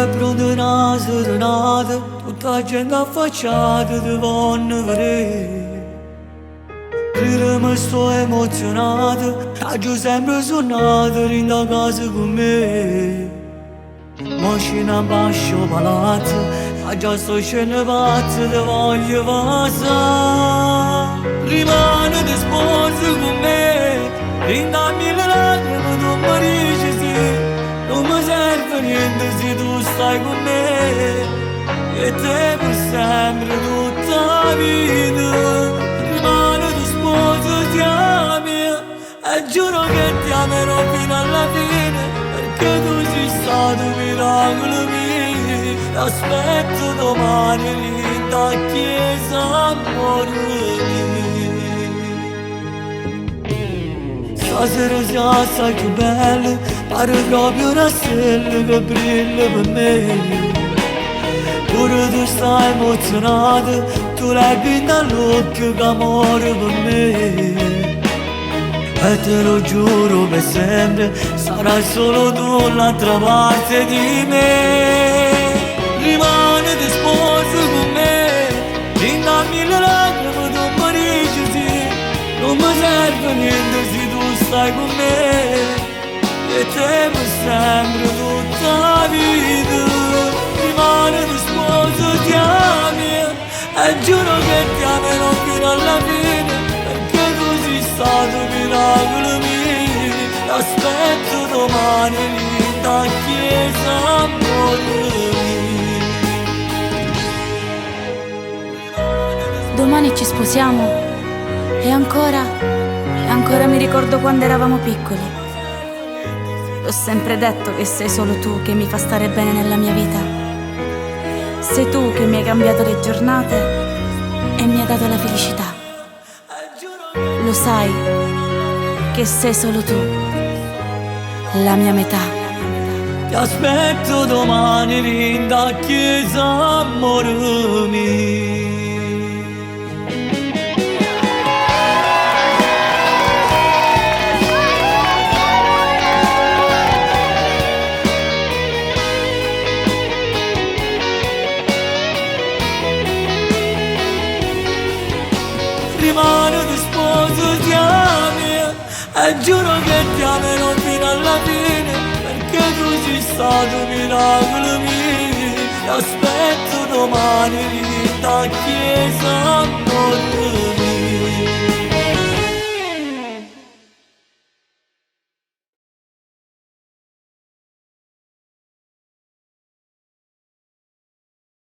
È pronta 'na serenata, tutta 'a gente affacciata te vonno vedè. Crireme sto emozionato, t'aggio sempre sunnato dint' 'a casa cu me. Mo scinn abbascio 'o palazzo, ca già sto ascenn pazzo, te voglio vasà. Rimane te sposo cu me, dint' 'a mille lacrime tu me dici sì. Nun me serve niente si tu stai cu me, e te per sempre tutta 'a vita. Rimane te sposo si 'a mia, e giuro che ti amerò fino alla fine, perché tu sei stato miracolo mio. Ti aspetto domani dint' 'a chiesa, ammore mio. Stasera si assai cchiù bella, pare proprio 'na stella che brilla per me. Pure tu stai emozionata, tu leggi dint' all'occhio che muore per me. E te lo giuro per sempre, sarai solo tu l'altra parte di me. Rimane te sposo con me, dint' 'a mille lacrime tu mi dici sì. Nun mi serve niente se tu stai con me, e te per sempre tutta la vita. Rimane te sposo ti mia, e giuro che ti amerò fino alla fine, perché tu sei stato miracolo mio. Ti aspetto domani dint' 'a chiesa, amore mio. Domani ci sposiamo e ancora, ancora mi ricordo quando eravamo piccoli. L'ho sempre detto che sei solo tu che mi fa stare bene nella mia vita. Sei tu che mi hai cambiato le giornate e mi hai dato la felicità. Lo sai che sei solo tu, la mia metà. Ti aspetto domani dint' 'a chiesa, amore mio. Rimane ti sposo ti mia, e giuro che ti amerò fino alla fine, perché tu sei stato miracolo mio. Ti aspetto domani dint' 'a chiesa, amore.